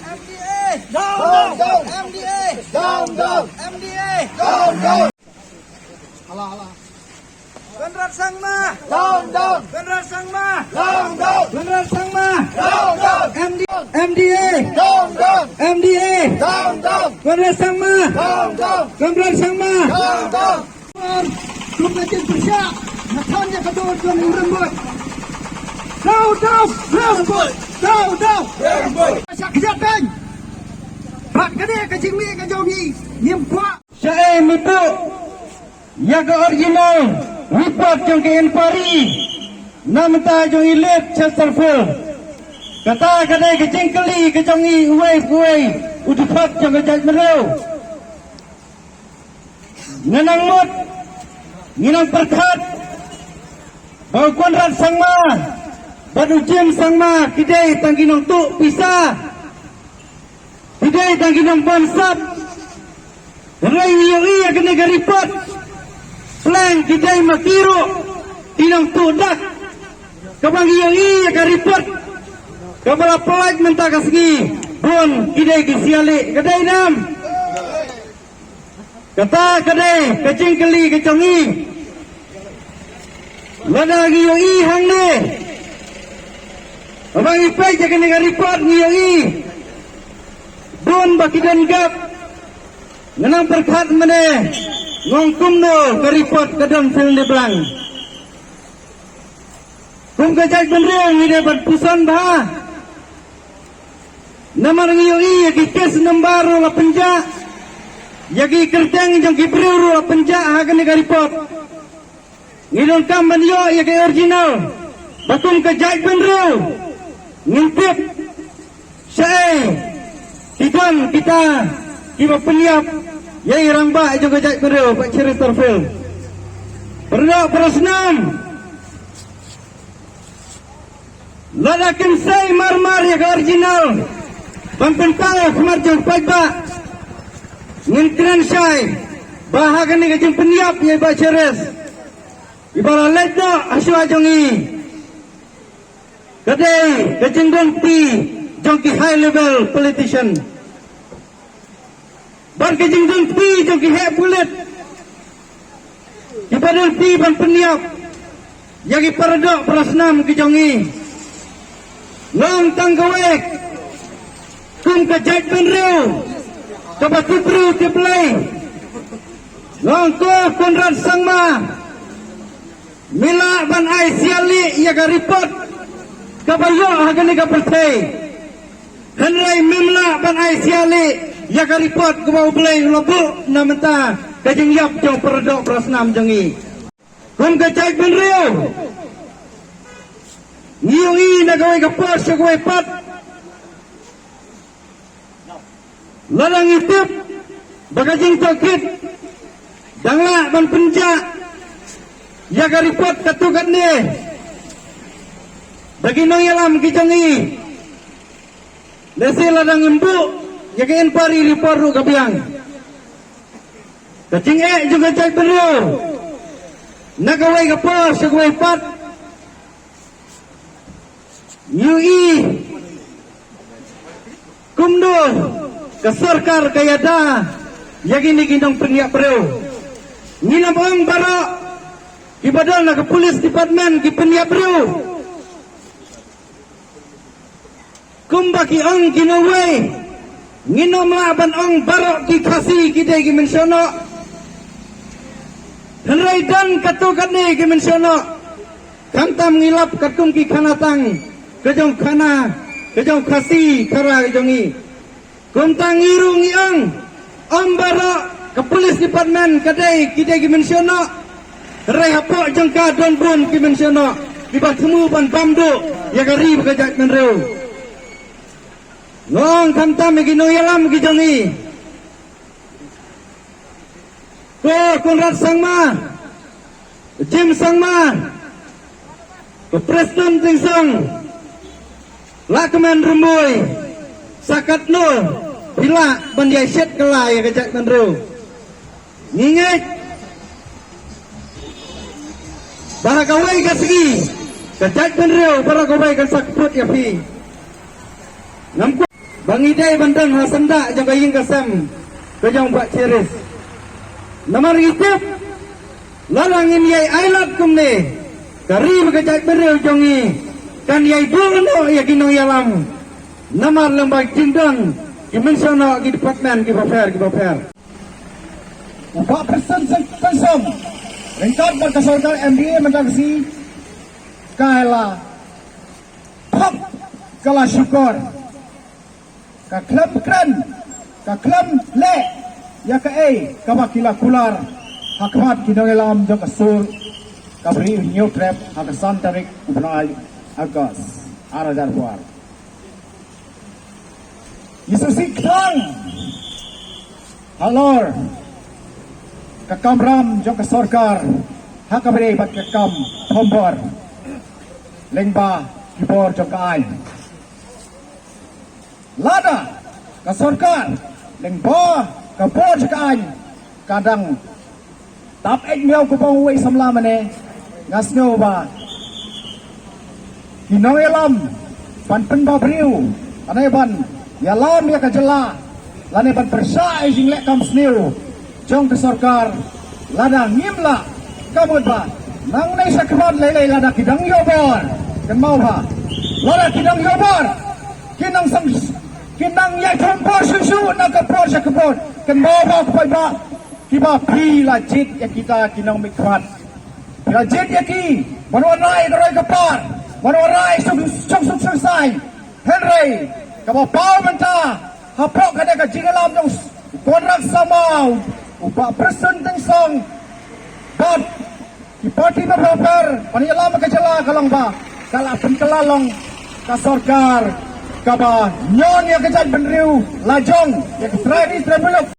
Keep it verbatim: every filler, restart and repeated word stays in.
M D A! Down, down! M D A! Down, down! M D A! Down, down! Conrad Sangma! Down, down! Conrad Sangma! Down, down! Conrad Sangma! Down, down! M D A! Down, down! M D A! Down, down! Conrad Sangma! Down, down! Conrad Sangma! Down, down! Kum ka jingpyrshah na thaiñ ïa ka dur jong u Rymbui. Daw daw Rymbui. Daw daw Rymbui. Shah kjat beiñ. Bad kane ka jingmih ka jong ngi ngim kwah. Shaei me buh ïa ka original report jong ka inquiry na bynta jong i Late Chesterfield? Kata ka dei ka jingkylli ka jong ngi uwei pa uwei u dkhot jong ka jaitbynriew. Nga nang mut, ngi nang pyrkhat ba u Conrad Sangma bad u Jim Sangma ki dei tang ki nongtuh pisa, ki dei tang ki nongbansap. Hynrei ngi ïohi ïa kane ka report, pleng ki dei ma ki ruh ki nongtuh dak. Kaba ngi ïohi ïa ka report kaba la pyllait mynta ka sngi, bun ki dei ki sialih, ka dei ne em? Kata ka dei ka jingkylli ka jong ngi. Lada ngi ïohi hangne, haba ngi peit ïa kane ka report ngi ïohi bun ba ki don gap. Nga nang pyrkhat mynne, nga ong kumno ka report ka don fill in the blank. Kum ka jaitbynriew ngi dei ban pyrshang bha. Namar ngi ïohi ïa ki case number ruh la pynjah, ïa ki kyrteng jong ki briew ruh la pynjah ha kane ka report. Ngi donkam ban ïoh ïa ki original ba kum ka jaitbynriew ngin tip shaei ki don kita kiba pynïap ïa i rangbah jong ka jaitbynriew, Bah Chesterfield. Para doh para snam, lada kin sei marmar ïa ka original ban pynpaw ha khmat jong paidbah, ngin kren shai ba ha kane ka jingpynïap ïa i Bah Cheres, iba la leit noh ha shuwa jong ngi, ka dei ka jingdon kti jong ki high level politician. Bad ka jingdon kti jong ki heh pulit kiba don kti ban pynïap ïa ki para doh para snam ki jong ngi. Nga ong tang kawei, kum ka jaitbynriew kaba tip briew tip Blei, nga ong ko Conrad Sangma, me lah ban ai sialih ïa ka report kaba ïoh ha kane ka pyrthei. Hynrei mem lah ban ai sialih ïa ka report kaba U Blei u la buh na bynta ka jingïap jong para doh para snam jong ngi. Kum ka jaitbynriew ngi ïohi na kawei ka por sha kawei pat, lada ngi tip ba ka jingtohkit dang lah ban pynjah ïa ka report katto katne da ki nongïalam ki jong ngi, lehse lada ngim buh ïa ka inquiry report ruh ka biang. Ka jingeh jong ka jaitbynriew na kawei ka por sha kawei pat, ngi ïohi kumno ka sorkar ka ïada ïa kine ki nongpynïap briew. Ngin ym ong baroh kiba don ha ka police department ki pynïap briew. Kumba ki ong ki nongwei, ngin ym lah ban ong baroh ki Khasi ki dei ki mynsiem noh. Hynrei don katto katne ki mynsiem noh. Khamtam ngi lap katkum ki khana tang ka jong khana ka jong Khasi Khara ka jong ngi. Kumta ngi ruh ngi ong, ym baroh ka police department ka dei ki dei ki mynsiem noh. Hynrei hapoh jong ka don bun ki mynsiem noh kiba thmu ban bam duh ïa ka ri bad ka jaitbynriew. Nga ong khamtam ïa ki nongïalam ki jong ngi, ko Conrad Sangma, Jim Sangma, ko Preston Tynsong, Lahkmen Rymbui, sa katno phi lah ban ïai shet kylla ïa ka jaitbynriew? Ngi ngeit ba ha kawei ka sngi ka jaitbynriew baroh kawei kan sa kput ïa phi. Ngam kwah Ba ngi dei ban don ha syndah jong ka ïing ka sem ka jong Bah Cherish. Namar ngi tip lada ngin ïai ailad kumne, ka ri bad ka jaitbynriew jong ngi kan ïai duh noh ïa ki nongïalam. Namar lem bad ki don ki mynsiem noh ki department kiba pher kiba pher. U Bah Prestone Tynsong ryngkat bad ka sorkar M D A mynta ka sngi ka la thok, ka la shukor, ka khlem kren, ka khlem leh ïa kaei kaba ki la kular ha khmat ki nongïalam jong ka sur kaba ri u Hynñiewtrep ha ka san tarik u bnai August ar hajar arphew ar. Ngi sngewsih kthang halor ka kamram jong ka sorkar ha kaba ïadei bad ka kam thombor lyngba ki bor jong ka aiñ. Lada ka sorkar lyngba ka bor jong ka aiñ ka dang tap eit miaw ka bong uwei samla mane, nga sngew ba ki nongïalam ban pynbha briew lane ban ïalam ïa ka jylla lane ban pyrshah ïa jingleh kam sniew jong ka sorkar, lada ngim lah, ka mut ba nangne shakhmat lei lei lada ki dang ïoh bor, kynmaw ba lada ki dang ïoh bor, ki nang sang, ki nang ïai thombor shuh shuh na ka por sha ka por, kynmaw ba, kynmaw ba kiba phi la jied ïa kita ki nongmihkhmat. Phi la jied ïa ki ban wanrah ka roi ka par, ban wanrah shong, shong suk shong sai. Hynrei kaba paw mynta hapoh kane ka jingïalam jong u Conrad Sangma, u Bah Prestone Tynsong bad ki parti bapher bapher ban ïalam ka jylla ka long ba ka la pynkylla long ka sorkar kaba ñion ïa ka jaitbynriew lajong, ïa ka trai ri trai muluk.